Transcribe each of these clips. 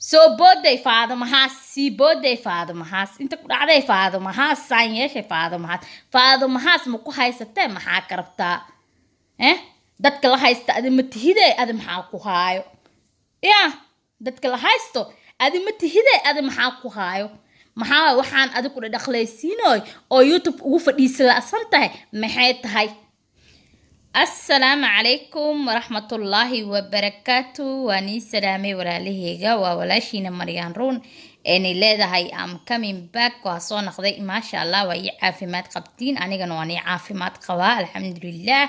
Soo booday Faadamahaas, sii booday Faadamahaas, inta ku dhacday Faadamahaas, saan yeeshay Faadamahaas. Faadamahaas ma ku haysatee? Maxaa ka rabtaa? Eh, dadka la haysta adi ma tihide, adi maxaa ku haayo? Ya, dadka la haysto adi ma tihide, adi maxaa ku haayo? Maxaa waxaan adi ku dhadhaqlaysiinoy oo YouTube ugu fadhiisa la'san tahay? Maxay tahay? Assalaamu calaykum waraxmatullaahi wabarakaatu. Waa nii salaamay, walaalaheyga. Waa walaashiina Maryaan Ruun eenay leedahay am coming back. Waa soo noqday, maasha Allah. Waa ii caafimaad qabtiin, anigana waan ii caafimaad qabaa, alxamdulilah,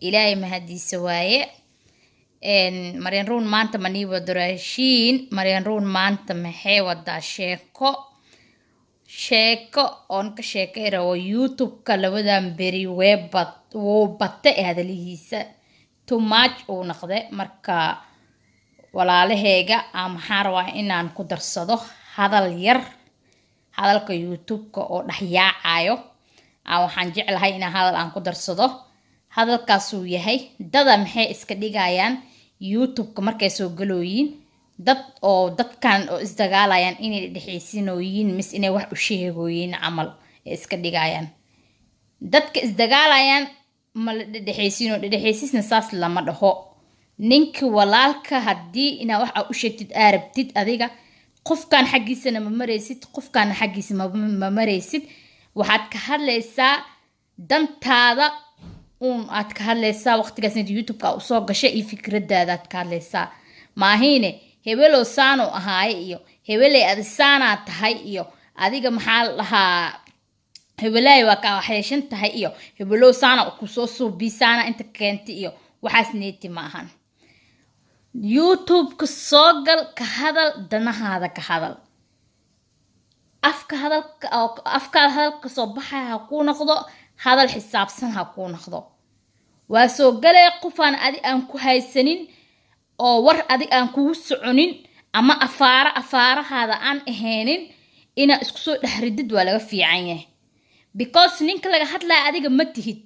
Ilaahay mahadiisa waaye. Maryaan Ruun maanta ma nii wado raashiin. Maryaan Ruun maanta maxay wadaa? Sheeko, sheeko oon ka sheekay rabo. YouTube-ka labadan beri weebad wuu batay hadalihiisa, too much uu noqday. Marka walaalaheyga, maxaan rabaa inaan ku darsado hadal yar, hadalka YouTube-ka oo dhexyaacayo. Waxaan jeclahay inaan hadal aan ku darsado. Hadalkaasuu yahay: dada maxay iska dhigayaan YouTube-ka markay soo galooyiin dad oo dadkan oo isdagaalayaan inay dhexaysinooyiin, mise inay wax u sheegooyiin camal ay iska dhigayaan? Dadka isdagaalayaan ma la dhedhexaysiino? Dhedhexaysiisna saas lama dhaho. Ninka walaalka haddii inaa wax aa u sheegtid aa rabtid, adiga qofkan xaggiisana ma maraysid, qofkaana xaggiisa ma maraysid. Waxaad ka hadlaysaa dantaada uun aad ka hadlaysaa waqtigaas inta YouTube-ka aa usoo gashay iyo fikradaada aad ka hadlaysaa. Maahiine hebelow saanu ahaaye iyo hebeley adi saanaa tahay iyo adiga maxaa la dhahaa, hebelaay waa kaa waxyeeshan tahay iyo hebelow saana kusoo suubii, saana inta keentay iyo waxaas neeti ma ahan. YouTube-ka soo gal, ka hadal danahaada, ka hadal afka, hadalka afkaada hadalka kasoo baxaya ha kuu noqdo hadal xisaabsan, ha kuu noqdo. Waa soo galay qofaan adi aan ku haysanin oo war adig aan kugu soconin ama afaara afaarahaada aan ahaynin inaad isku soo dhex ridid waa laga fiican yahay, because ninka laga hadlaya adiga ma tihid,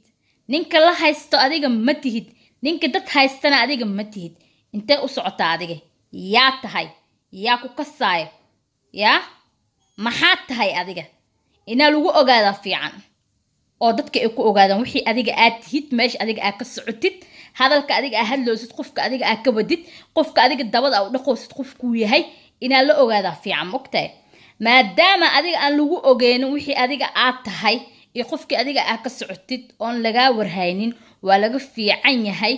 ninka la haysto adiga ma tihid, ninka dad haystana adiga ma tihid. Intee u socotaa adiga? Yaa tahay? Yaa ku kasaayo? Yaa maxaad tahay adiga? Inaa lagu ogaadaa fiican oo dadka ay ku ogaadaan wixii adiga aad tihid, meesha adiga aad ka socotid, hadalka adiga aad hadloosid, qofka adiga aad ka wadid, qofka adiga dabada aa u dhaqoosid qofkuu yahay inaa la ogaadaa fiican. Mogtahay, maadaama adiga aan lagu ogeynin wixii adiga aad tahay iyo qofkii adiga aad ka socotid oon lagaa warhaynin, waa laga fiican yahay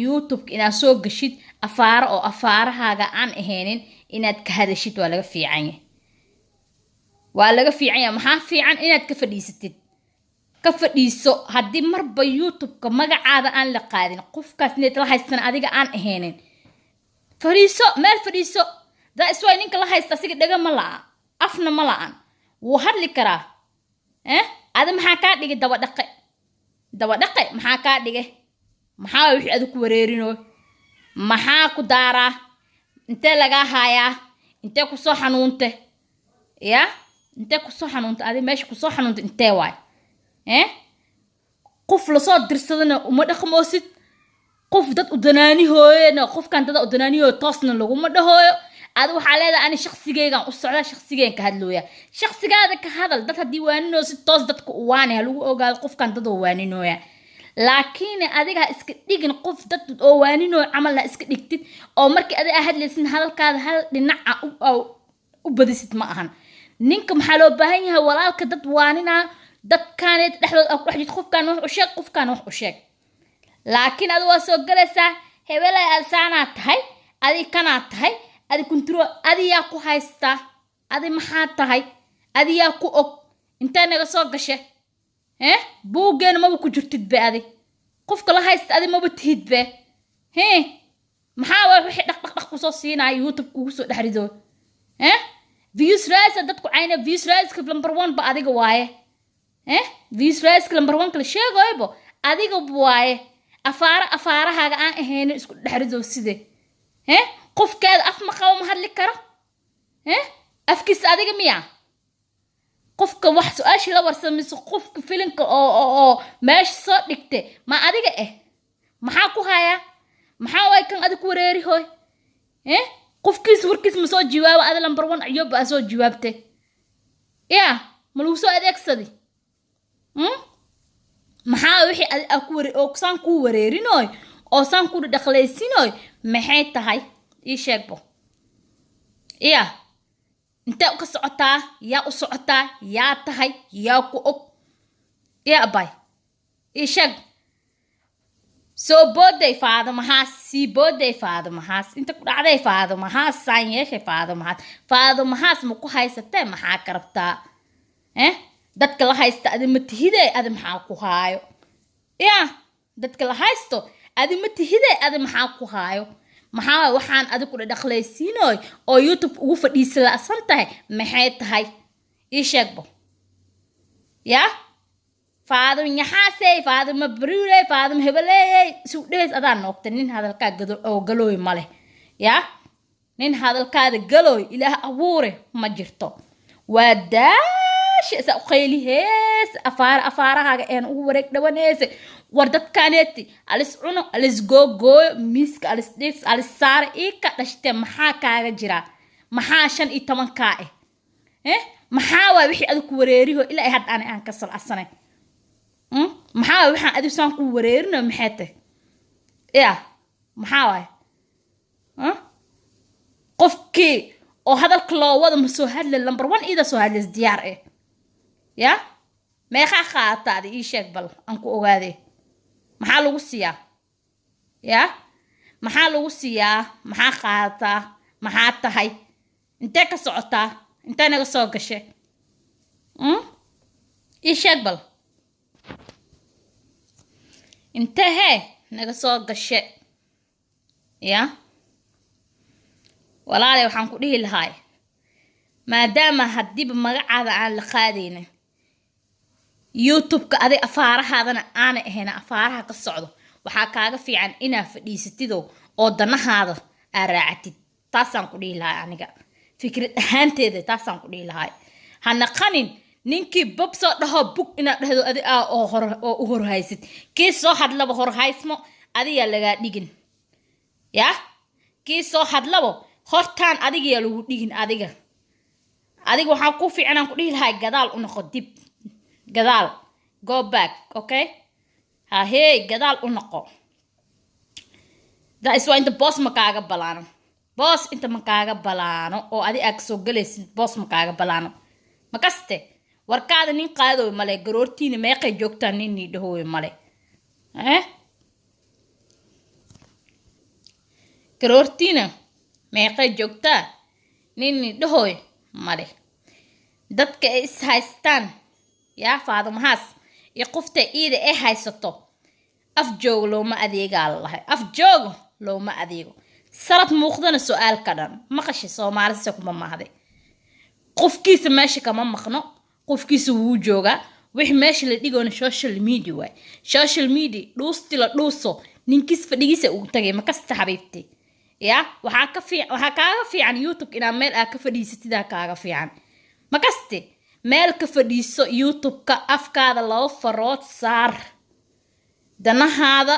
YouTube inaad soo gashid afaaro oo afaarahaaga aan ahaynin inaad ka hadashid. Waa laga fiican yahay, waa laga fiican yahay. Maxaa fiican? Inaad ka fadhiisatid, ka fadhiiso. Haddii marba YouTube-ka magacaada aan la qaadin, qofkaas need la haystana adiga aan ahaynin, fadhiiso, meel fadhiiso. That is why ninka la haysta asiga dhega ma la'a, afna ma la'an, wuu hadli karaa. Eh, adi maxaa kaa dhigay daba dhaqe? Daba dhaqe maxaa kaa dhigay? Maxaa wixii adi ku wareerino? Maxaa ku daaraa? Intee lagaa haayaa? Intee kusoo xanuunte? Ya, intee kusoo xanuunta adi? Meesha kusoo xanuunta intee waay? Eh, qof lasoo dirsadana uma dhaqmoosid, qof dad u danaanihooyena, qofkan dada u danaanihooyo toosna laguma dhahooyo. Adi waxaa leedahay ani shaqsigeygan u socdaa, shaqsigeen ka hadlooya. Shaqsigaada ka hadal. Dad haddii waaninoosid, toos dadka u waani, ha lagu ogaado qofkan dad oo waaninooya. Laakiin adiga ha iska dhigin qof dad oo waaninooyo camal ha iska dhigtid, oo markii adiga aa hadlaysid hadalkaada hal dhinaca u badisid ma ahan. Ninka maxaa loo baahan yahay? Walaalka dad waaninaa dadkaaneed dhexdood aa ku dhex jirto, qofkaan wax u sheeg, qofkaan wax u sheeg. Laakiin adi waa soo galaysaa, hebelay asaanaa tahay, adi kanaa tahay, adi kunturo, adi yaa ku haystaa? Adi maxaa tahay? Adi yaa ku og? Intee naga soo gashe? Eh, buuggeena maba ku jirtid be. Adi qofka la haysta adi maba tihid be. He, maxaa waa wixii dhaq dhaq dhaq kusoo siinaya YouTube kugu soo dhex rido? Eh, views raisa dadku cayna, views raiska number one ba adiga waaye. Eh, views raiska number one kala sheegoybo adiga waaye. Afaara afaarahaaga aan ahaynin isku dhex rido side? Eh, qofkeeda af ma qabo, ma hadli karo. Eh, afkiisa adiga miya? Qofka wax su-aashii la warsan mise qofka filinka oo meesha soo dhigtay ma adiga? Eh, maxaa ku hayaa? Maxaa waay kan adig ku wareeri hoy? Eh. Qofkiis warkiis ma soo jawaaba. Ada number one ayoba aa soo jawaabtay ya, ma lagu soo adeegsadi? Maxaa wixii adi aa ku ware oo saan kuu wareerinoy oo saan ku dhaqlaysiinoy maxay tahay? Ii sheegbo ya, intee ka socotaa? Yaa u socotaa? Yaa tahay? Yaa ku og? Ya abay, ii sheeg. Soo booday Faadamahaas, sii booday Faadamahaas, inta ku dhacday Faadamahaas, saan yeeshay Faadamahaas. Faadamahaas ma ku haysatee? Maxaa ka rabtaa? Eh, dadka la haysta adi ma tihide, adi maxaa ku haayo? Ya, dadka la haysto adi ma tihide, adi maxaa ku haayo? Maxaa waxaan adi ku dhaqlaysiinoy oo YouTube ugu fadhiisa la'san tahay maxay tahay? Ii sheegbo ya. Faadimo nyaxaasey, Faadimo baruuley, Faadimo hebeleeyey sugdheys adaa noogta. Nin hadalkaa gado oo galooy ma leh. Ya, nin hadalkaada galooy Ilaah abuure ma jirto. Waa daasha isa u qaylihees, afaara afaarahaaga een ugu wareeg dhawaneyse. War dadkaneeti alis cuno, alis googooyo, miiska alis dhif alis saare ii ka dhashtee. Maxaa kaaga jira? Maxaa 15 kaa ah? Eh, maxaa waay wixii adigu ku wareeriho ilaa ay hadda ani aan ka salcasanay? Maxaa waay waxaan adigu saan ku wareerino? Maxay tahay ya? Maxaa waay? Qofkii oo hadalka loo wada ma soo hadlay? Number one iida soo hadlays diyaar eh. Ya, meeqaa qaata adi? Ii sheeg bal aan ku ogaadee. Maxaa lagu siiyaa? Ya, maxaa lagu siiyaa? Maxaa qaadataa? Maxaa tahay? Intee ka socotaa? Intee naga soo gashay? Ii sheeg bal, intee hee naga soo gashe? Ya walaalay, waxaan ku dhihi lahaay, maadaama haddiiba magacaada aan la qaadaynin, YouTube-ka adig afaarahaadana aanay ahayn afaaraha ka socdo, waxaa kaaga fiican inaa fadhiisatido oo danahaada aa raacatid. Taasaan ku dhihi lahay aniga fikrad ahaanteeda, taasaan ku dhihi lahay. Ha naqanin ninkii bob soo dhaho bug inaad dhahdo adi aa oo hor oo u horhaysid. Kii soo hadlaba horhaysmo adigaa lagaa dhigin. Ya, kii soo hadlabo hortaan adigayaa lagu dhigin. Adiga waxaa ku fiican aan ku dhihi lahay, gadaal u noqo, dib gadaal, go back, okay? Hahey, gadaal u noqo. That is why inta boos ma kaaga balaano, boos inta ma kaaga balaano oo adi aa kasoo galaysid, boos ma kaaga balaano. Ma kaste warkaada nin qaadooy male, garoortiina meeqay joogtaan nin nii dhahooy male. Eh, garoortiina meeqay joogtaa nin nii dhahooy male. Dadka ay is haystaan yaa Faadamahaas iyo qofta iida ay haysato, af joogo looma adeegaa lalahay, af joogo looma adeego. Sanad muuqdana su-aal ka dhan maqashay. Soomaalise kuma mahday, qofkiisa meesha kama maqno, qofkiisa wuu joogaa. Wixii meesha la dhigoona social media waay. Social media dhuusti la dhuuso, ninkiis fadhigiisa ugu tagay. Ma kasta xabiibti? Ya, waxaa ka fiican, waxaa kaaga fiican YouTube inaad meel aa ka fadhiisatidaa kaaga fiican. Ma kaste? Meel ka fadhiiso YouTube-ka, afkaada laba farood saar, danahaada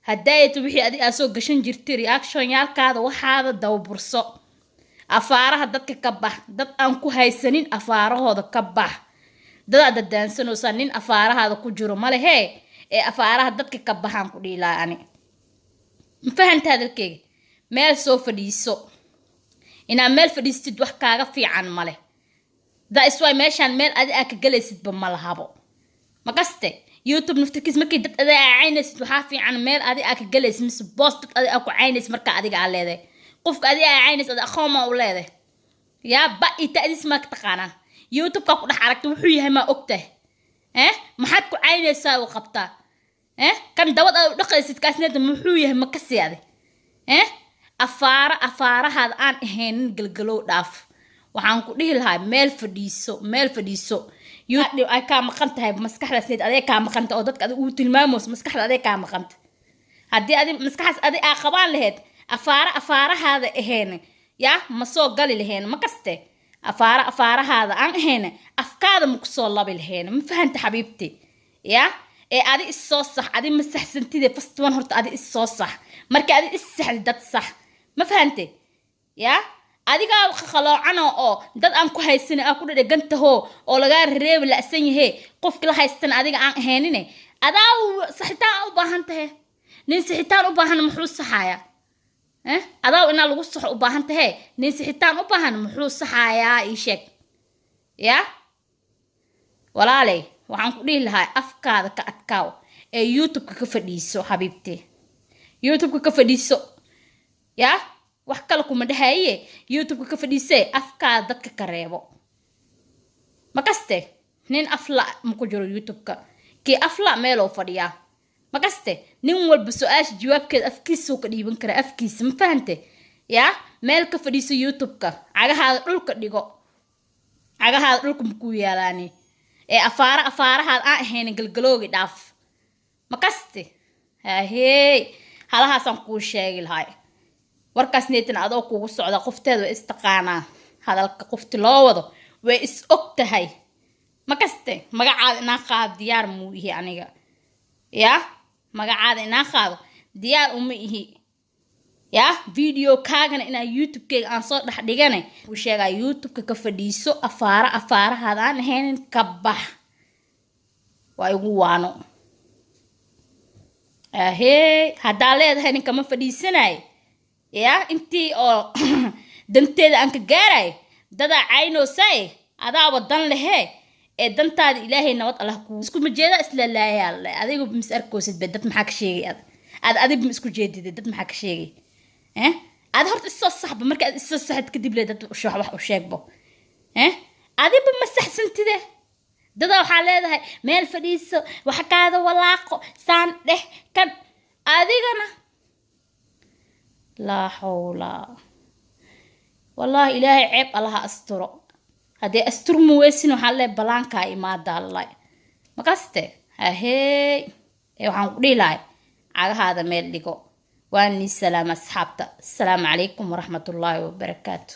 haddaayto wixii adi aa soo gashan jirtay, reaction yaalkaada waxaada dababurso, afaaraha dadka ka bax. Dad aan ku haysanin afaarahooda ka bax. Dadaad dadaansanaysaa, nin afaarahaada ku jiro malehee ee afaaraha dadka ka baxaan ku dhihi lahaa ani. Ma fahanta hadalkeyga? Meel soo fadhiiso. Inaad meel fadhiistid wax kaaga fiican male. That is why meeshaan meel adi aa ka galaysidba ma lahabo. Ma kaste? YouTube naftirkiis markii dad adi aa caynaysid, waxaa fiican meel adi aa ka galaysid mise boos dad adi aa ku caynaysid. Marka adiga aa leedahay, qofka adi aa caynaysid adi aqoon maa u leedahay? Yaa ba ita adis maa ka taqaanaa? YouTube-ka ku dhex aragta wuxuu yahay maa ogtahay? Eh, maxaad ku caynaysaa uu qabtaa? Eh, kan dabad aad u dhaqaysid kaasneeta muxuu yahay? Ma kasi adi? Eh, afaara afaarahaada aan ahaynin galgalow dhaaf. Waxaan ku dhihi lahaa meel fadhiiso, meel fadhiiso. Ay kaa maqan tahay maskaxdaas need, adee kaa maqanta oo dadka adi ugu tilmaamayso maskaxda adee kaa maqanta. Haddii adi maskaxdaas adi aa qabaan lahayd, afaara afaarahaada ahayn ya ma soo gali lahayn. Ma kaste? Afaara afaarahaada aan ahayn afkaada ma kusoo labi lahayn. Ma fahanta xabiibti? Ya, ee adi is soo sax. Adi ma saxsantide. First one horta adi is soo sax. Marka adi is saxdi, dad sax. Ma fahante? Yaa adigaa qaloocano oo dad aan ku haysanin aa ku dhadhegantahoo oo lagaa reebi la'san yahe. Qofki la haystana adiga aan ahaynine, adaa saxitaan u baahan tahe. Nin sixitaan u baahan muxuu saxayaa? Eh, adaa inaa lagu saxo u baahan tahe. Nin sixitaan u baahan muxuu saxayaa? Ii sheeg. Yaa walaaley, waxaan ku dhihi lahaa afkaada ka adkaaw ee YouTube-ka ka fadhiiso. Xabiibti, YouTube-ka ka fadhiiso. Yaa wax kale kuma dhahaye, YouTube-ka ka fadhiisee, afkaada dadka ka reebo. Makaste nin afla maku jiro YouTube-ka? Kii afla meeloo fadhiyaa. Makaste nin walba su-aasha jawaabkeeda afkiisuu ka dhiiban karaa, afkiisa. Ma fahante? Yaa meel ka fadhiiso YouTube-ka, cagahaada dhulka dhigo. Cagahaada dhulka makuu yaalaani ee afaara afaarahaad aan ahaynin galgaloogi dhaaf. Makaste hahey, halahaasaan kuu sheegi lahay. Warkaas neetan adoo kugu socda, qofteeda way istaqaanaa. Hadalka qofti loo wado way is og tahay. Makaste magacaada inaa qaado diyaar muu ihi aniga. Yaa magacaada inaa qaado diyaar uma ihi. Yaa video kaagana inaa YouTube-keyga aan soo dhex dhigane uu sheegaa. YouTube-ka ka fadhiiso, afaara afaarahaad aan ahaynin ka bax. Waa igu waano. Ahey, haddaa leedahay ninkama fadhiisanay, yaa intii oo danteeda aan ka gaaray dadaa caynoosaye, adaaba dan lehee ee dantaada Ilaahay nabad Allah kuu iskuma jeeda. Isla laayaa le adigu mis arkoosid be. Dad maxaa ka sheegay? Ad adig ma isku jeedida? Dad maxaa ka sheegay? Eh, ad horta isoo saxba. Marka aad isoo saxid kadib le dad wax u sheegbo. Eh, adiba ma saxsantide. Dadaa waxaa leedahay meel fadhiiso, waxa kaada walaaqo, saan dheh kan adigana. Laa xawla, wallaahi Ilaahay ceeb Allaha asturo. Haddee asturma weysin, waxaa lee balaankaa imaada allay. Makaste hahey, ee waxaan ku dhihi lahay cagahaada meel dhigo. Waa nii salaama asxaabta. Asalaamu calaykum waraxmatullaahi wabarakaatu.